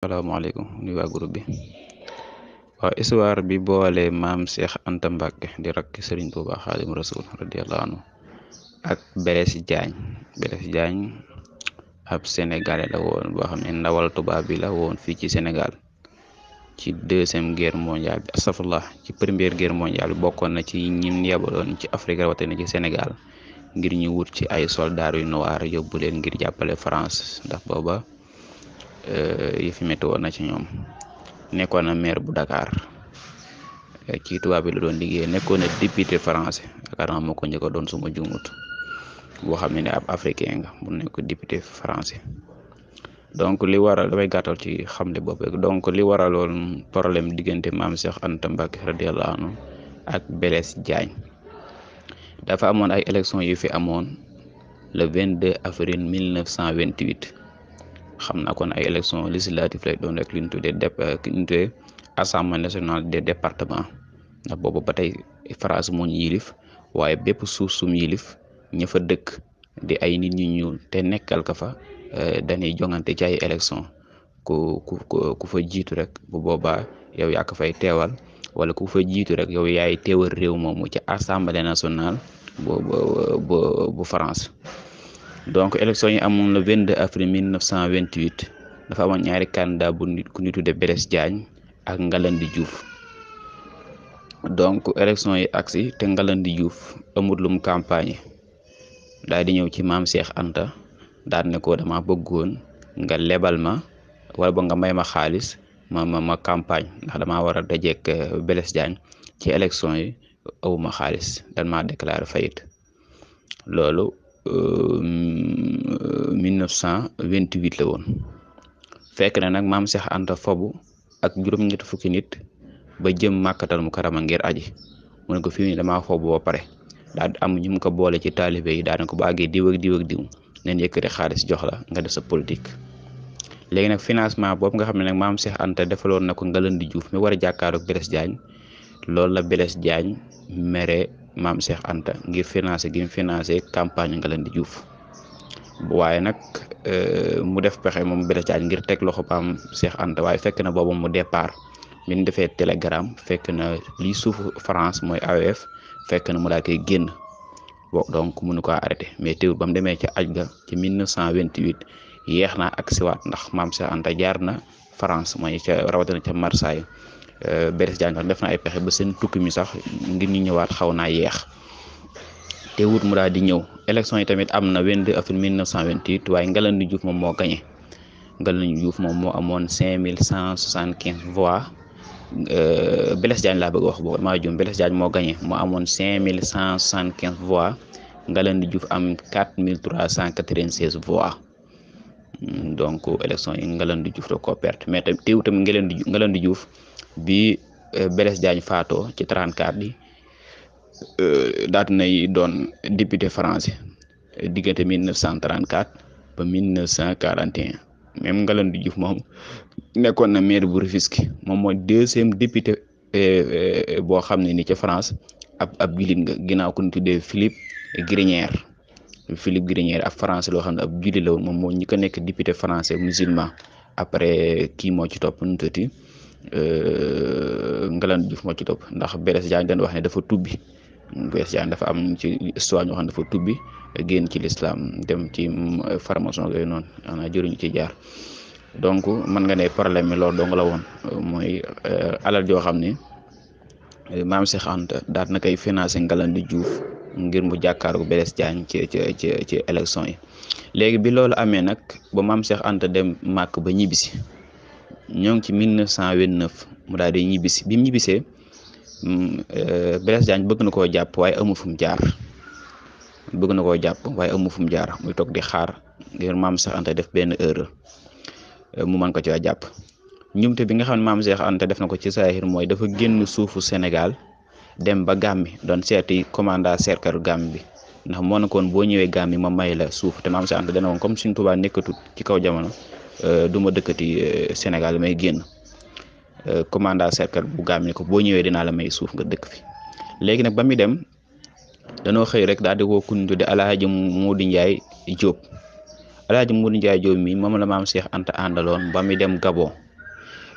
salaamaaleykum nuyu waa groupe bi waaw histoire bi boole maam Cheikh Anta Mbacke di rakk Serigne Touba Xaadimu Rasuul radiyallahu anhu ak Blaise Diagne ab sénégalais la woon boo xam ne ndawal tubaab bi la woon fii ci Sénégal ci deuxième guerre mondiale bi astafurlah ci première guerre mondiale bi bokkoon na ci ñim yebaloon ci Afrique rawatina ci Sénégal ngir ñu wut ci ay soldats yu noir yóbbu leen ngir jàppale France ndax booba yëfi métti woon na ci ñoom. nekkoon na maire bu Dakar ci tubaab bi la doon liggéey nekkoon na député français yaakaar naa moo ko njëkk a doon suma jumut boo xam ne ab africain nga mu nekk député français donc li waral damay gàttal ci xamle bopp rek donc li waraloon problème diggante maam Cheikh Anta Mbacke radiyallahu anhu ak Blaise Diagne dafa amoon ay élections yu fi amoon le 22 avril 1928 xam naa kon ay élections législatives lay doon rek li ñu tuddee assemblée nationale des départements ndax boobu ba tey France moo ñu yilif waaye bépp suuf sum yilif ña fa dëkk di ay nit ñu ñuul te nekkal ka fa dañuy jongante ci ay élections ku fa jiitu rek bu boobaa yow yaa ko fay teewal wala ku fa jiitu rek yow yaay teewal réew moomu ci assemblée nationale bu France. donc élection yi amoon le 22 avril 1928 dafa amoon ñaari candidat ku ñu tudde Blaise Diagne ak Ngalandou Diouf donc élection yi agsi te Ngalandou Diouf amul lum campagne daal di ñëw ci maam Cheikh Anta daal ne ko dama bëggoon nga lebal ma wala ba nga may ma xaalis ma campagne ndax damaa war a dajeek Blaise Diagne ci élection yi awuma xaalis dan maa déclaré faillite loolu 1928 la woon fekk na nag maam Cheikh Anta fobu ak juróom-ñetti fukki nit ba jëm Màkkatal Mukarrama ngir aji mu ne ko fii nii damaa fobu ba pare daal am ñu mu ko boole ci taalibe yi daal ne ko ba àggee diw ak diw neen yëkkati xaalis jox la nga def sa politique. léegi nag financement boobu nga xam ne nag maam Cheikh Anta defaloon na ko Ngalandou Diouf mi war a jàkkaaroog Blaise Diagne loolu la Blaise Diagne mere maam Cheikh Anta ngir financé gi mu financé campagne Ngalandou Diouf waaye nag mu def pexe moom Blaise Diagne ngir teg loxo maam Cheikh Anta waaye fekk na boobu mu départ mi ñu defee télégramme fekk na lii suufu France mooy AOF fekk na mu daal koy génn donc mënu ko arrêté mais teewul ba mu demee ca aj ga ci 1928 yeex naa ak siwaat ndax maam Cheikh Anta jaar na France mooy ca rawatina ca Marseille Blaise Diagne def na ay pexe ba seen tukki mi sax ngir ñu ñëwaat xaw naa yeex teewut mu daal di ñëw élection yi tamit am na 22 avril 1928 waaye Ngalandou Diouf moom moo gagné Ngalandou Diouf moom moo amoon 5175 voix Blaise Diagne laa bëgg wax boobu maa juum Blaise Diagne moo gagné moo amoon 5175 voix Ngalandou Diouf am 4396 voix donc élection yi Ngalandou Diouf da koo perte mais teewut tamit Ngalandou Diouf bi Blaise Diagne faatoo ci 34 bi daat nay doon député français diggante 1934 ba 1941 même Ngalandou Diouf moom nekkoon na maire bu Rufisque moom mooy deuxième député boo xam ne ni ca France ab jullit nga ginnaaw ku ñu tuddee Philippe Grinière ab français loo xam ne ab jullit la woon moom moo ñi ko nekk député français musulman après kii moo ci topp nu mu tëddee Ngalandou Diouf moo ci topp ndax Blaise Diagne dañ wax ne dafa tubbi Blaise Diagne dafa am ci histoire ñoo xam ne dafa tubbi génn ci l'islam dem ci formation yooyu noonu xanaa jëriñu ci jaar donc mën nga ne problème mi loolu dong la woon mooy alal joo xam ne maam Cheikh Anta daal na koy financé Ngalandou Diouf ngir mu jàkkaarloo Blaise Diagne ci élection yi léegi bi loolu amee nag ba maam Cheikh Anta dem màkk ba ñibbisi ñoo ngi ci 1929 mu daal di ñibbisi bi mu ñibbisee Blaise Diagne bëgg na koo jàpp waaye amu fu mu jaar muy toog di xaar ngir maam Cheikh Anta def benn erreur mu mën ko ci jàpp ñumte bi nga xam ne maam Cheikh Anta def na ko ci saahir mooy dafa génn suufu Sénégal dem ba Gàmbi doon seeti commandant cercle Gàmbi bi ndax moo nekkoon boo ñëwee Gàmbi ma may la suuf te maam Cheikh Anta dana woon comme Sëriñ Tuubaa nekkatut ci kaw jamono du ma dëkkati Sénégal may génn commandant cercle bu Gàmbi ne ko boo ñëwee dinaa la may suuf nga dëkk fi léegi nag ba muy dem danoo xëy rek daal di woo ku ñu tudde Alaaji Modou Ndiaye Diop mi moom la maam Cheikh Anta àndaloon ba muy dem Gabon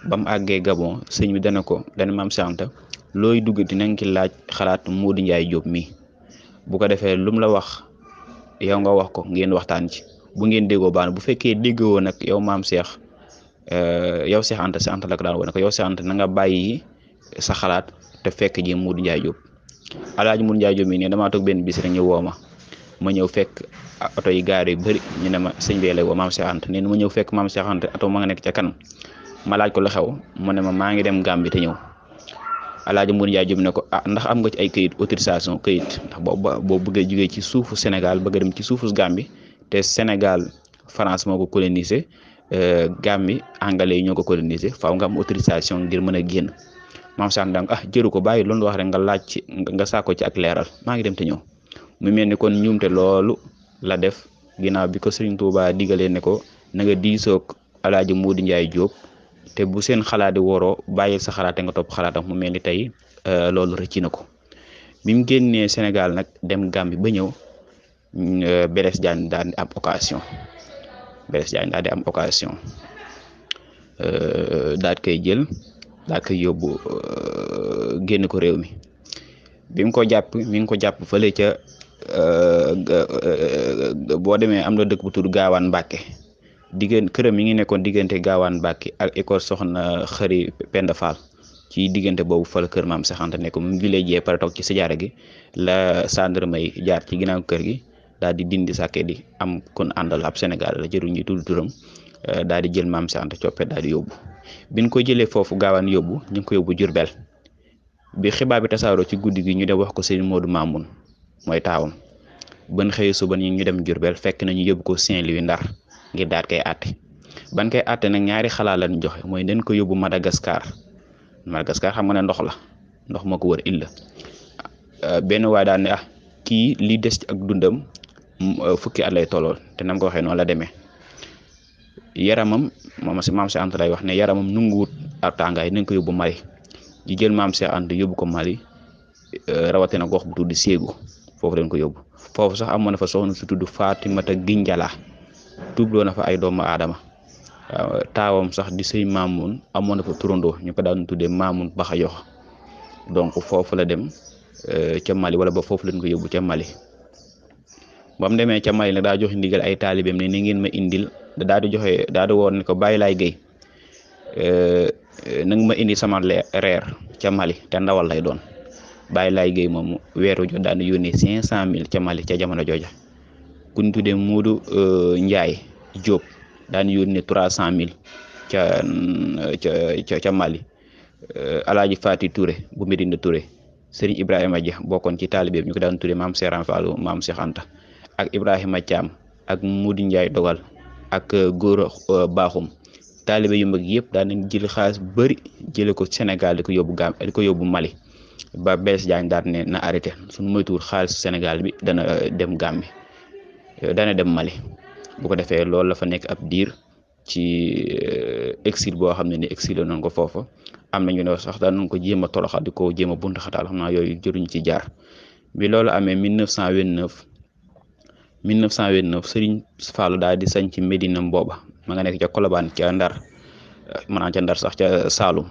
ba mu àggee Gabon sëñ bi dana maam Cheikh Anta looy dugg dinañ ki laaj xalaat Modou Ndiaye Diop mi bu ko defee lu mu la wax yow nga wax ko ngeen waxtaan ci bu ngeen déggoo baax na bu fekkee déggoo nag yow maam Cheikh yow Cheikh Anta Cheikh Anta la ko daan wane ko yow Cheikh Anta na nga bàyyi sa xalaat te fekk ji Modou Ndiaye Diop alaaji Modou Ndiaye Diop mi ne damaa toog benn bis rek ñu woo ma ñëw fekk oto yi gaar yu bëri ñu ne ma sëñ bi lay woo maam Cheikh Anta nee na ma ñëw fekk maam Cheikh Anta oto ma nga nekk ca kanam ma laaj ko lu xew mu ne ma maa ngi dem Gambie te ñëw alaaji Modou Ndiaye Diop ne ko ndax am nga ci ay këyit autorisation këyit ndax boo bëggee jugee ci suufu Sénégal bëgg dem ci suufu Gambie te Sénégal France moo ko colonisé Gambie anglais yi ñoo ko colonisé faaw nga am autorisation ngir mën a génn maam Cheikh Anta jëru ko bàyyi loolu wax rek nga laaj ci nga saako ci ak leeral maa ngi dem te ñëw mu mel ni kon ñuumte loolu la def ginnaaw bi ko Serigne Touba digalee ne ko na nga diisoog alaaji Modou Ndiaye Diop te bu seen xalaat di woroo bàyyil sa xalaat te nga topp xalaatam mu mel ni tey loolu rëcc na ko bi mu génnee Sénégal nag dem Gambie ba ñëw Blaise Diagne daal di am occasion daal koy jël daal koy yóbbu génn ko réew mi bi mu ko jàpp fële ca boo demee am na dëkk bu tudd Gaawaan Mbàkke këram mi ngi nekkoon diggante Gaawaan Mbàkke ak école soxna Xëri Penda Fall ci diggante boobu fa la kër maam Cheikh Anta nekk mu julee jee pare toog ci sijaara gi la gendarme yi jaar ci ginnaaw kër gi daal di dindi sàkke di am kon àndal ab Sénégal la jëru ñuy tudd turam daal di jël maam Cheikh Anta coppe daal di yóbbu biñ ko jëlee foofu Gaawaan yóbbu ñu ngi ko yóbbu Jurbel bi xibaar bi tasaaroo ci guddi gi ñu dem wax ko Serigne Modou Mamoun mooy taawam ban xëy suba ñu dem Jurbel fekk nañu yóbbu ko Saint-Louis Ndar ngir daal koy àtte ban koy àtte nag ñaari xalaat lañ joxe mooy dañ ko yóbbu Madagascar xam nga ne ndox moo ko wër île la benn waay daal ne kii li des ak dundam fukki at lay tollool te nam ko waxee noonu la demee yaramam maam Cheikh Anta lay wax ne yaramam nunguwut ak tàngaay nañ ko yóbbu Mali ji jël maam Cheikh Anta yóbbu ko Mali rawatina gox bu tudd Ségou foofu lañ ko yóbbu foofu sax amoon na fa soxna su tudd Fatimata Ginjala tuubloo na fa ay doomu aadama taawam sax di sëy Mamoun amoon na fa turandoo ñu ko daan tuddee Mamoun Baxayox donc foofu la dem ca Mali wala ba foofu lañ ko yóbbu ca Mali ba mu demee ca Mali nag daa joxe ndigal ay taalibeem ne ni ngeen ma indil daa di woon ne ko bàyyi laay géy nag ma indi sama reer ca Mali te ndawal lay doon bàyyi laay géey moomu weeru jot daan yónnee 500,000 ca Mali ca jamono jooja ku ñu tuddee Modou Ndiaye Diop daan yónnee 300,000 ca Mali Alaaji Fati Touré bu Medina Touré Serigne Ibrahima Dia bokkoon ci taalibe ñu ko daan tuddee maam Seran Fallou maam Cheikh Anta ak Ibrahima Thiam ak Modou Ndiaye Dogal ak Góora Baaxum taalibe yu mag yëpp daan nañ jël xaalis bu bëri jële ko Sénégal di ko yóbbu Mali ba Blaise Diagne daal ne na arrêté suñu moytuwul xaalis Sénégal bi dana dem Gambie dana dem Mali bu ko defee loolu la fa nekk ab diir ci exil boo xam ne ni exilé nañ ko foofa am nañu ne sax daan nañ ko jéem a toroxal di ko jéem a buntu xataal xam naa yooyu jëruñ ci jaar bi loolu amee 1929 Serigne Fallou daal di sañ ci Medina booba ma nga nekk ca Colobane ca Ndar maanaam ca Ndar sax ca Saalum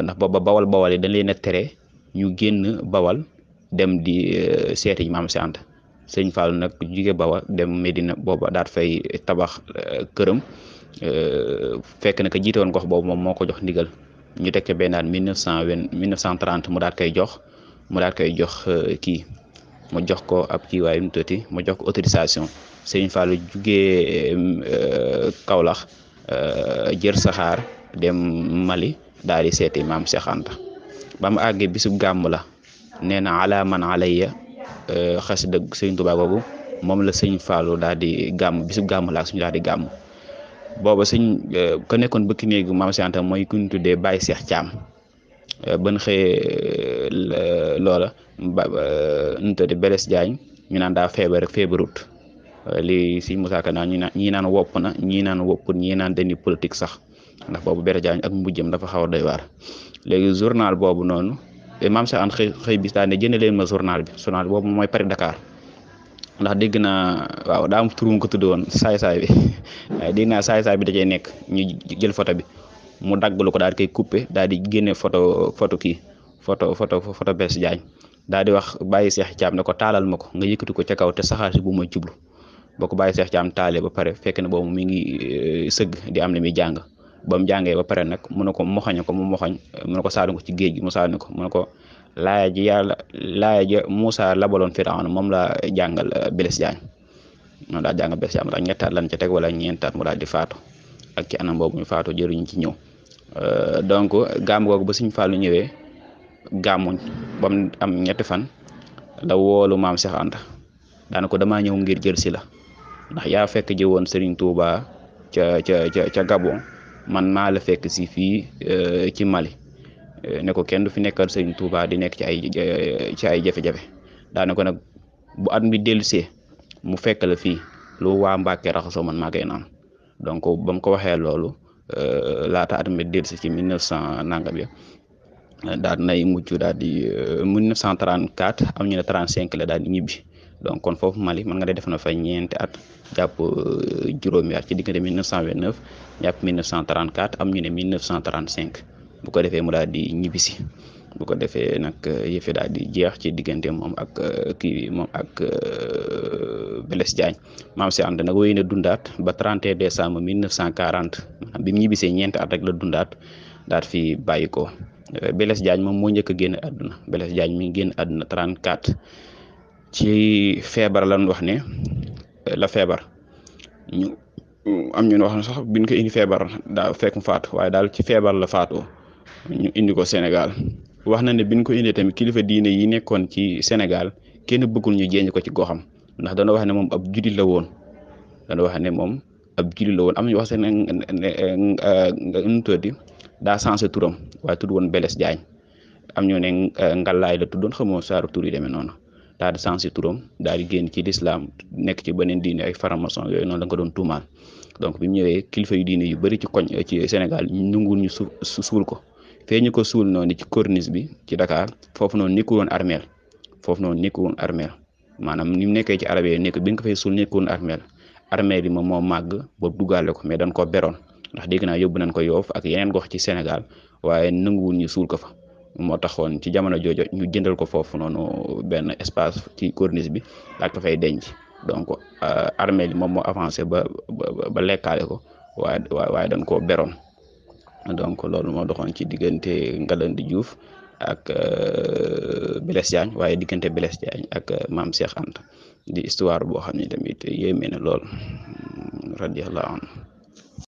ndax booba bawal yi dañ leen a tere ñu génn bawal dem di seeti maam Cheikh Anta Serigne Fallou nag jóge bawal dem Medina booba daat fay tabax këram fekk na ko jiite woon gox boobu moom moo ko jox ndigal ñu teg ca benn at 1930 mu daat koy jox kii mu jox ko ab kii waaye mu tëti mu jox ko autorisation Serigne Fallou jugee Kaolack jër saxaar dem Mali daal di seeti maam Cheikh Anta ba mu àggee bisub gàmm la nee na ala man alayya xasida Serigne Touba boobu moom la Serigne Fallou daal di gàmm bisub gàmm la ak suñu daal di gàmm booba ko nekkoon bëkk néegu maam Cheikh Anta mooy ku ñu tuddee Baye Cheikh Thiam ban xëyee loola nu tuddee Blaise Diagne ñu naan daa feebar rek feebarut li si Moussa Ka naan ñii naan wopp na ñii naan wopput ñii naan dañuy politique sax ndax boobu Blaise Diagne ak mujjam dafa xaw a doy waar léegi journal boobu noonu maam Cheikh Anta xëy bis daal ne jënd leen ma journal bi boobu mooy Paris Dakar ndax dégg naa waaw daa am tur mu ko tudd woon saay-saay bi waaye dégg naa saay-saay bi da cee nekk ñu jël photo bi mu daggalu ko daal di koy coupé daal di génne photo Blaise Diagne daal di wax Baye Cheikh Thiam ne ko taalal ma ko nga yëkkati ko ca kaw te saxaar si bu ma jublu boo ko Baye Cheikh Thiam taalee ba pare fekk na boobu mi ngi sëgg di am na muy jàng ba mu jàngee ba pare nag mu ne ko moxoñ ko mu moxoñ mu ne ko saani ko ci géej gi mu saani ko mu ne ko laaya ji Moussa labaloon Firawna moom la jàngal Blaise Diagne moom daa jàngal Blaise Diagne daal ñettaat lan ca teg wala ñeentaat mu daal di faatu ak ci anam boobu ñu faatu jëruñ ci ñëw donc gàmm googu ba Sëñ Fallu ñëwee gàmmuñ ba mu am ñetti fan la woolu maam Cheikh Anta daana ko damaa ñëw ngir jël si la ndax yaa fekk ji woon Serigne Touba ca Gabon man maa la fekk si fii ci Mali ne ko kenn du fi nekkal Serigne Touba di nekk ci ay jafe-jafe daana ko nag bu at mi dellusee mu fekk la fii lu waa Mbàkke raxasoo man maa koy naan donc ba mu ko waxee loolu laata at mi dellusi ci 1900 nangam ya daal nay mujj daal di 1934 am ñu ne 35 la daal di ñibbi donc kon foofu Mali mën nga def na fa ñeenti at jàpp juróomi at ci diggante 1929 jàpp 1934 am ñu ne 1935 bu ko defee mu daal di ñibbisi bu ko defee nag yëfe daal di jeex ci diggante moom ak Blaise Diagne maam si ànd nag wéy na dundaat ba 31 décembre 1940 maanaam bi mu ñibbisee ñeenti at rek la dundaat daal fi bàyyi ko Blaise Diagne moom moo njëkk a génn àdduna Blaise Diagne mi ngi génn àdduna 34 ci feebar lan wax ne la feebar ñu am ñu wax ne sax biñ ko indi feebar daa fekk mu faatu waaye daal ci feebar la faatoo ñu indi ko Sénégal wax na ne biñ ko indee tamit kilifa diine yi nekkoon ci Sénégal kenn bëggul ñu jéñ ko ci goxam ndax dana wax ne moom ab jullit la woon am ñu wax seen nu tuddi daa changé turam waaye tudd woon Blaise Diagne am ñu ne Ngalaay la tuddoon xamoo saaru tur yi demee noonu daal di changé turam daal di génn ci lislaam nekk ci beneen diine ay franc-maçon yooyu noonu la nga doon tuumaal donc bi mu ñëwee kilifa yu diine yu bëri ci Sénégal nungul ñu suul ko fee ñu ko suul noonu ci corniche bi ci Dakar foofu noonu nekkul woon armeel maanaam ni mu nekkee ci arab yi nekk bi nga ko fay suul nekkul woon armeel yi moom moo màgg ba duggaale ko mais dañ ko beroon ndax dégg naa yóbbu nañ ko Yoof ak yeneen gox ci Sénégal waaye nanguwul ñu suul ko fa moo taxoon ci jamono joojo ñu jëndal ko foofu noonu benn espace ci corniche bi daal ko fay denc donc armée li moom moo avancé ba lekkaale ko waaye dañ koo beroon donc loolu moo doxoon ci diggante Ngalandou Diouf ak Blaise Diagne waaye diggante Blaise Diagne ak maam Cheikh Anta di histoire boo xam ne tamit yéeme na lool radiyallahu anhu